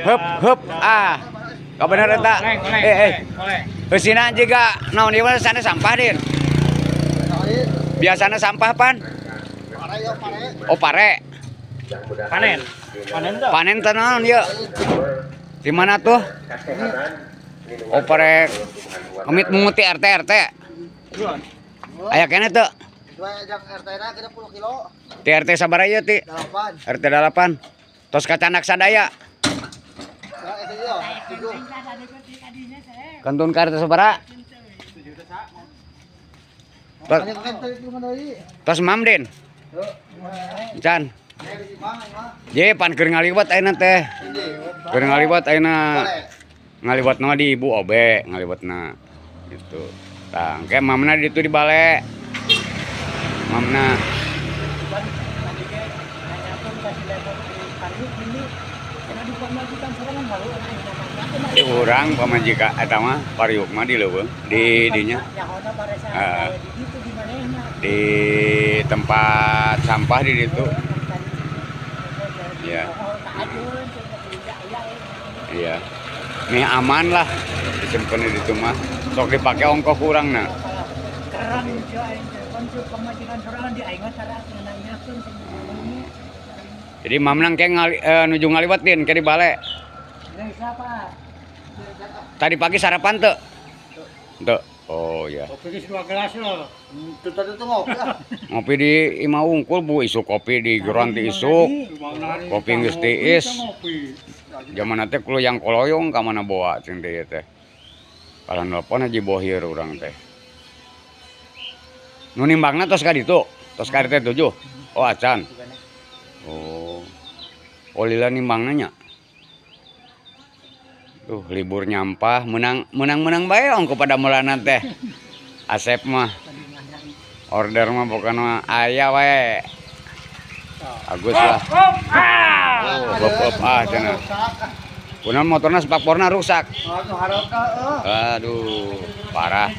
Hup hup ah. Kabener eta. Eh eh. Eusina juga naon ieu mah sana sampah, Din. Biasana sampah pan? Oh, pare. Panen. Panen tuh. Panen teh naon ieu? Di mana tuh? Oh, pare kemit munguti RT RT. Aya keneh teu? Dua jang RT na 60 kilo. Ti RT sabaraha ieu ti? 8. RT 8. Tos kacandak sadaya. Nah, itu yo, 7. Kantun ka RT sabaraha? Tos, Hanya kan tadi mana deui? Tos mam, Din. Can. Je pan keur ngaliwat ayeuna teh. Keur ngaliwat ayeuna. Ngaliwatna mah di Ibu Obe ngaliwatna. Gitu. Tah, engke mamna di ditu di bale. Mamna. Tadi ge nanyakeun ka si Lemon di Pariuk ini karena di pamajikan sorangan baru. Di urang pamajikan eta mah pariuk mah di leuweung di dinya. Nyahona baresa Ah. di ditu di manehna. Di tempat sampah di ditu. Iya. Oh, tak ajun cenah tidak aya. Iya. Nih aman lah disimpen di ditu mah. Sok dipake ongkoh kurang nah. Kerang cuy, aing teh kon cuy pamajikan sorangan di aing mah tara nanyakeun cenah. Jadi mamna engke nuju ngaliwetin ke di bale. Siapa? Tadi pagi sarapan tuh? Tuh. Oh iya. Kopi geus 2 gelas loh. Itu tadi tuh ngopi ah. Ngopi di imah wungkul, Bu, isuk kopi di geroan ti isuk. Kopi geus tiis. Zaman teh kulo yang koloyong ka mana bawa cing teh ieu teh. Kalau nelpon Haji Bohir urang teh. Nu nimbangna tos ka ditu, tos ka RT 7. Oh, acan. Oh. Oh, lila nimbangna nya. Tuh libur nyampah menang menang menang bae ongko pada mulana teh. Asep mah order mah pokoknya mah aya wae. Agus lah. Oh, hop hop ah cenah. Kunaon motorna spakborna rusak? Aduh, harap dah. Aduh, parah.